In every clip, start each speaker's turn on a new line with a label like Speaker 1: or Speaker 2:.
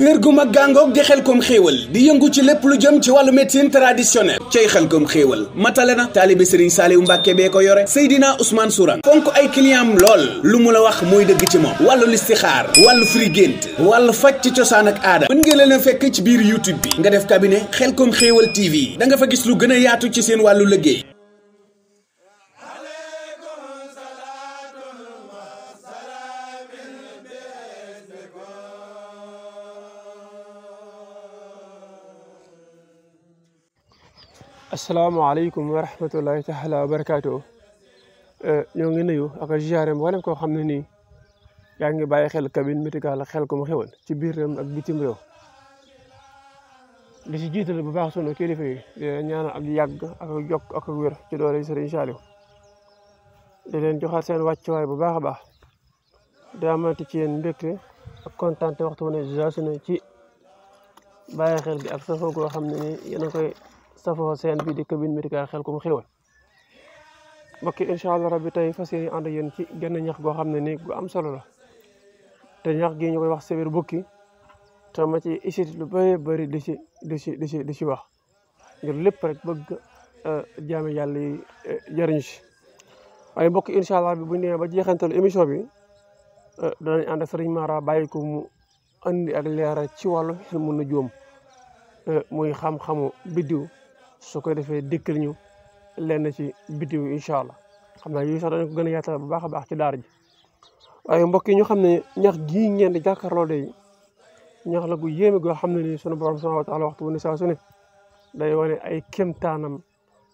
Speaker 1: wér gu mag gàngoog di Xelcom xéewal di yëngu ci lépp lu jëm ci wàllu médecine traditionnelle cay Xelcom xéewal matale na taalibe Serigne Saliou Mbàkke bee ko yore Seydina Ousmane Sourang fonk ay client lool lu mu la wax mooy dëgg ci moom wàllu listixaar wàllu firi gént wàllu faj ci cosaan ak aada mën ngeen leen a fekk ci biir YouTube bi nga def cabinet Xelcom xéewal TV da nga fa gis lu gën a yaatu ci seen wàllu liggéey.
Speaker 2: asalaamaaleykum wa rahmatullahi taala wa barakaatu ñoo ngi nuyu ak a ziare mboolem koo xam ne nii yaa ngi bàyyi xel cabine médicale Xelcom xéwal ci biir réew ak bitim réew di si jiital bu baax sunu kilifa yi di leen ñaanal ak yàgg ak jokk ak wér ci doole Serigne Saliou di leen joxaat seen wàccuwaay bu baax a baax di amati ci yéen mbégte ak kontaan waxtu ne saa su ne ci bàyyi xel bi ak safoo goo xam ne nii yéen a koy safoo seen bii di cabine médicale Xelcom xéwal mbokk yi incha allah rabbi tey fas yéene ànd ak yéen ci genn ñax goo xam ne nii gu am solo la te ñax gi ñu koy wax sibir bukki te ma ci isit lu bëri bëri di ci wax ngir lépp rek bëgg jaame yàlla yi jëriñ si waaye mbokk yi incha allah bi bu ñu nee ba jeexantalu émission bi danañ ànd ak sëriñ Mara bàyyi ko mu andi ak leeral ci wàllu ilmu nujuum muy xam-xamu biddiw su ko defee dikkal ñu lenn ci biddiw incha allah xam naa yii sax danañ ko gën a yaatal bu baax a baax ci daara ji waaye mbokk yi ñu xam ne ñax gii ngeen di jàkkaarloo day ñax la gu yéeme goo xam ne nii sunu borom subhanahu wa taala waxtu wu ne saa su ne day wane ay kéemtaanam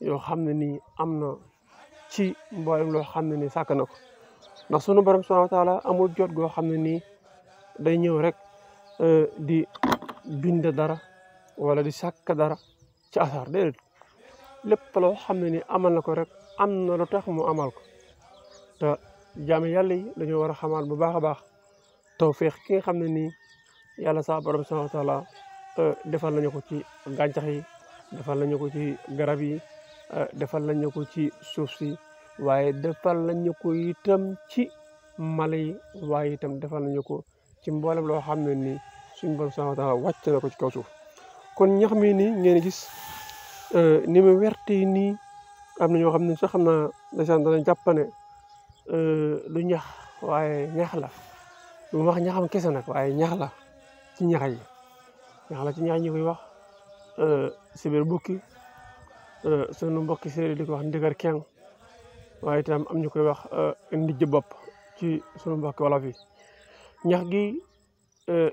Speaker 2: yoo xam ne nii am na ci mboolem loo xam ne nii sàkk na ko ndax sunu borom subhanahu wa taala amul jot goo xam ne nii day ñëw rek di bind dara wala di sàkk dara ci asar déedéet lépp loo xam ne ni amal na ko rek am na lu tax mu amal ko te jaami yàlla yi dañoo war a xamaat bu baax a baax tawfeex ki nga xam ne nii yàlla sa borom subhanahu wa taala defal nañu ko ci gàncax yi defal nañu ko ci garab yi defal nañu ko ci suuf si waaye defal nañu ko itam ci mala yi waaye itam defal nañu ko ci mboolem loo xam ne nii suñu borom subhanahu wa taala wàcc na ko ci kaw suuf kon ñax mi nii ngeen gis ni mu werte nii am na ñoo xam ne sax xam naa ndeysaan danañ jàppane du ñax waaye ñax la lu wax ñaxam kese nag waaye ñax la ci ñax yi ñax la ci ñax ñi koy wax sibir bukki sunu mbokki séeréer di ko wax ndigar keng waaye itam am ñu koy wax ndijj bopp ci sunu mbokki wolof yi ñax gi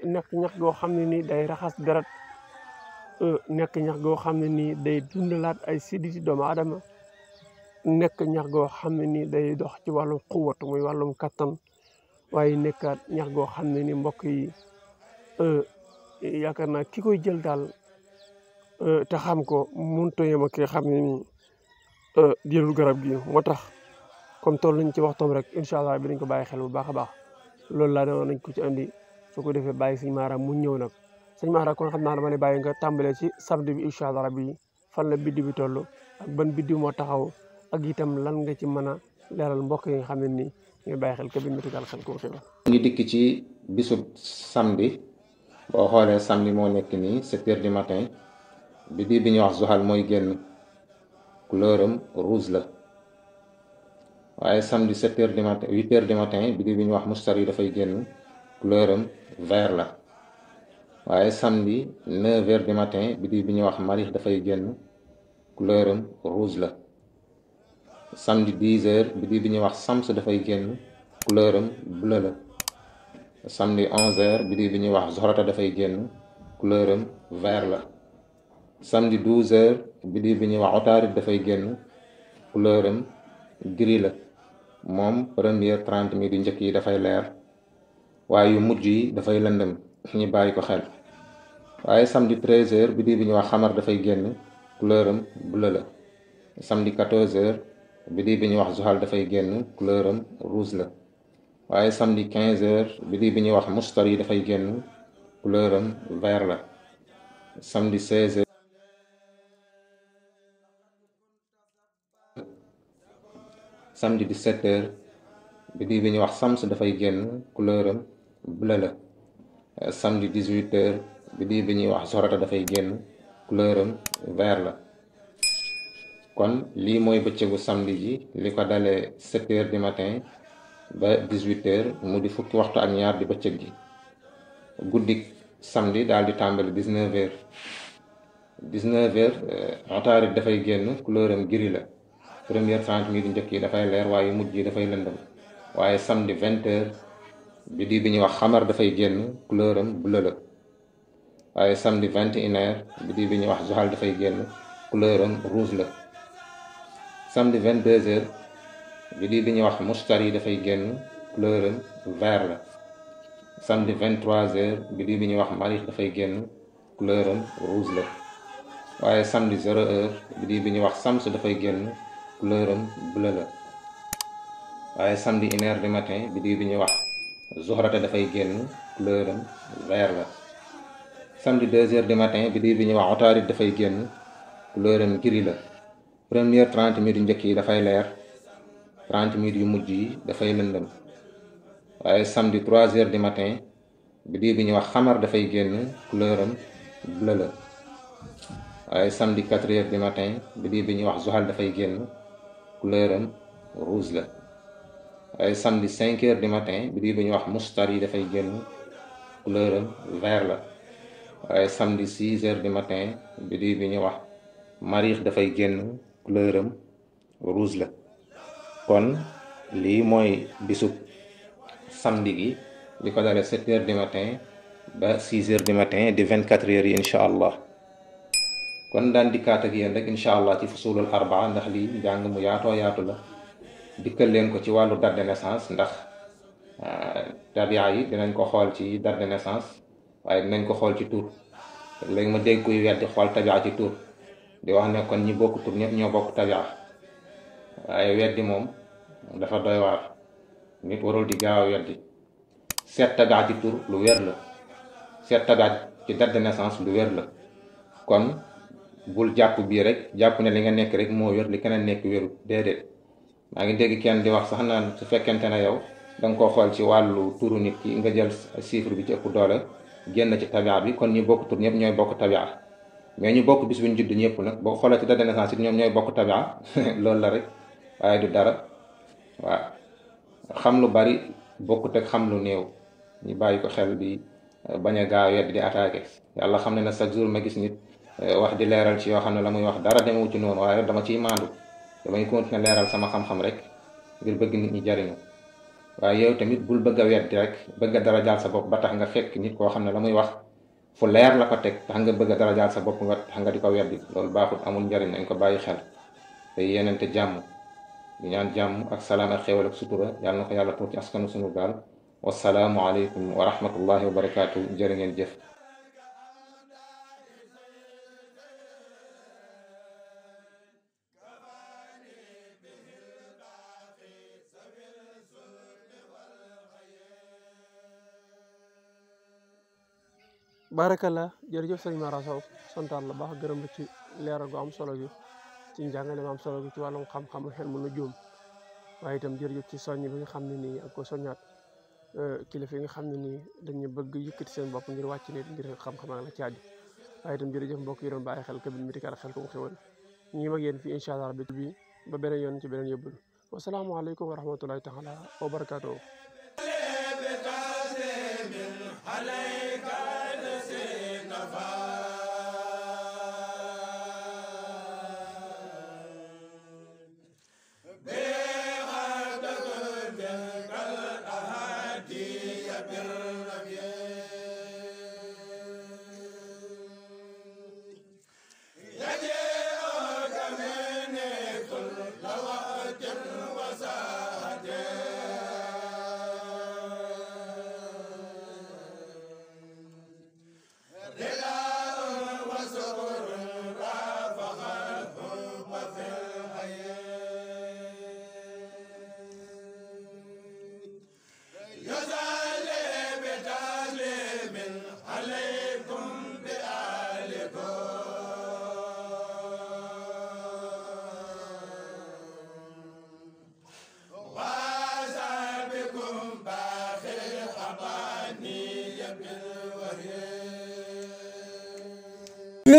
Speaker 2: nekk ñax goo xam ne nii day raxas deret nekk ñax goo xam ne nii day dundalaat ay siditi doomu aadama nekk ñax goo xam ne nii day dox ci wàllum xuwat muy wàllum kattan waaye nekkaat ñax goo xam ne ni mbokk yi yaakaar naa ki koy jël daal te xam ko mënut a yem ak ki nga xam ne nii jëlul garab gi moo tax comme toll nañ ci waxtoom rek incha allah bi dañ ko bàyyi xel bu baax a baax loolu laa doon nañ ko ci andi su ko defee bàyyi sëñ Mara mu ñëw nag sëñ Mara kon xam naa dama lay bàyyi nga tàmbalee ci samedi bi incha allah rabbi fan la biddi bi toll ak ban biddi moo taxaw ak itam lan nga ci mën a leeral mbokk yi nga xam ne nii ñu bàyyi xel cabine médicale Xelcom xéwal.
Speaker 3: ngi dikk ci bisub samedi boo xoolee samedi moo nekk nii 7 heures du matin biddi bi ñuy wax zuhal mooy génn couleur am rouge la waaye samedi 7 heures du matin 8 heures du matin biddi bi ñuy wax mustari yi dafay génn couleur am vert la. waaye samedi 9 heures du matin biddiw bi ñuy wax marix dafay génn couleur am rouge la samedi 10 heures biddiw bi ñuy wax sams dafay génn couleur am bleu la samedi 11 heures biddiw bi ñuy wax zohrata dafay génn couleur am vert la samedi 12 heures biddiw bi ñuy wax otaarit dafay génn couleur am gris la moom première 30 minutes yu njëkk yi dafay leer waaye yu mujj yi dafay lëndëm ñu bàyyi ko xel waaye samedi 13 heures biddiw bi ñuy wax xamar dafay génn couleur am bleu la samedi 14 heures biddiw bi ñuy wax zuhal dafay génn couleur am rouge la waaye samedi 15 heures biddiw bi ñuy wax mustar yi dafay génn couleur am vert la samedi 16 heures samedi 17 heures biddiw bi ñuy wax sams dafay génn couleur am bleu la samedi 18h biddiw bi ñuy wax Zuhrata dafay génn couleur am vert la. kon lii mooy bëccëgu samedi ji li ko dalee 7h du matin ba 18h mu di fukki waxtu ak ñaar di bëccëg gi. guddik samedi daal di tàmbali 19h 19h Utaarid dafay génn couleur am gris la. première 30 minutes njëkk yi dafay leer waaye mujj yi dafay lëndëm. waaye samedi 20h biddiw bi ñuy wax xamar dafay génn couleur am bleu la. waaye samedi 21h biddiw bi ñuy wax Zuhal dafay génn couleur am rouge la. samedi 22h biddiw bi ñuy wax Mustari dafay génn couleur am vert la. samedi 23h biddiw bi ñuy wax Marikh dafay génn couleur am rouge la. waaye samedi 0h biddiw bi ñuy wax Sams dafay génn couleur am bleu la. waaye samedi 1h du matin biddiw bi ñuy wax Zuhrata dafay génn couleur am vert la. samedi 2h du matin biddiw bi ñuy wax Utaarid dafay génn couleur am gris la. première 30 minutes njëkk yi dafay leer 30 minutes yu mujj yi dafay lëndëm. waaye samedi 3h du matin biddiw bi ñuy wax xamar dafay génn couleur am bleu la. waaye samedi 4h du matin biddiw bi ñuy wax Zuhal dafay génn couleur am rouge la. waaye samedi 5h du matin biddiw bi ñuy wax Mustari dafay génn couleur am vert la. waaye samedi 6h du matin biddiw bi ñuy wax Marikh dafay génn couleur am rouge la. kon lii mooy bisub samedi gi li ko dalee 7h du matin ba 6h du matin di 24 heures yi incha allah. kon daan dikkaat ak yéen rek incha allah ci fusulul arbaa ndax lii njàng mu yaatoo yaatu la. dikkal leen ko ci wàllu date de naissance ndax tabia yi dinañ ko xool ci date de naissance waaye dinañ ko xool ci tur. léegi ma dégg kuy weddi xool tabia ci tur di wax ne kon ñi bokk tur ñëpp ñoo bokk tabia waaye weddi moom dafa doy waar. nit warul di gaaw a weddi. seet tabia ci tur lu wér la. seet tabia ci date de naissance lu wér la. kon bul jàpp bii rek jàpp ne li nga nekk rek moo wér li keneen nekk wéru déedéet. maa ngi dégg kenn di wax sax naan su fekkente ne yow da nga koo xool ci wàllu turu nit ki nga jël chiffre bi ci ëpp doole génn ci tabia bi kon ñi bokk tur ñëpp ñooy bokk tabia. mais ñu bokk bis bu ñu judd ñëpp nag boo xoolee ci date de naissance it ñoom ñooy bokk tabia loolu la rek waaye du dara. waaw xam lu bari bokkut ak xam lu néew ñu bàyyi ko xel bi bañ a gaaw yedd di attaqué. yàlla xam ne na chaque jour ma gis nit wax di leeral ci yoo xam ne la muy wax dara demewu ci noonu waaye dama ciy maandu. damay continuer leeral sama xam-xam rek ngir bëgg nit ñi jariñu. waaye yow tamit bul bëgg a weddi rek bëgg a darajaal sa bopp ba tax nga fekk nit koo xam ne la muy wax fu leer la ko teg tax nga bëgg a darajaal sa bopp nga tax nga di ko weddi. loolu baaxul amul njariñ nañ ko bàyyi xel te yéenante jàmm di ñaan jàmm ak salaam ak xéwal ak sutura yàlla na ko yàlla tuur ci askanu sunu gaal. wasalaamu aleykum wa rahmatullahi wa barakaatu. jërë ngeen jëf.
Speaker 2: barakallah jërëjëf sëñ Mara Sow santaan la baax gërëm la ci leeral gu am solo gi ci njàngale ma am solo gi ci wàllum xam-xam xel mën na juum waaye itam jërëjëf ci soññ bi nga xam ne nii ak ko soññaat kilifa yi nga xam ne nii dañu bëgg yëkkati seen bopp ngir wàcc nit ngir xam-xam ak la ci aju waaye itam jërëjëf mbokk yi doon bàyyi xel Kabir Médical Xelcom Xéwal ñi mag yéen fii incha allah rabbi bi ba beneen yoon ci beneen yóbbul wasalaamaaleykum wa rahmatullahi taala wa barakaatuhu.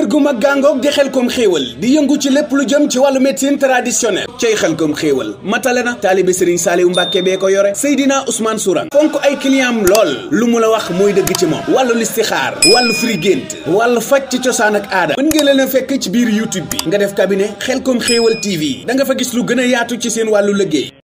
Speaker 1: kër gu mag gàngoog di Xelcom xéewal di yëngu ci lépp lu jëm ci wàllu médecine traditionnelle cay Xelcom xéewal matale na taalibe Serigne Saliou Mbacke bee ko yore Seydina Ousmane Sourang fonk ay client am lool lu mu la wax mooy dëgg ci moom wàllu listixaar wàllu firi gént wàllu faj ci cosaan ak aada mën ngeen leen a fekk ci biir YouTube bi nga def cabinet Xelcom xéewal TV da nga fa gis lu gën a yaatu ci seen wàllu liggéey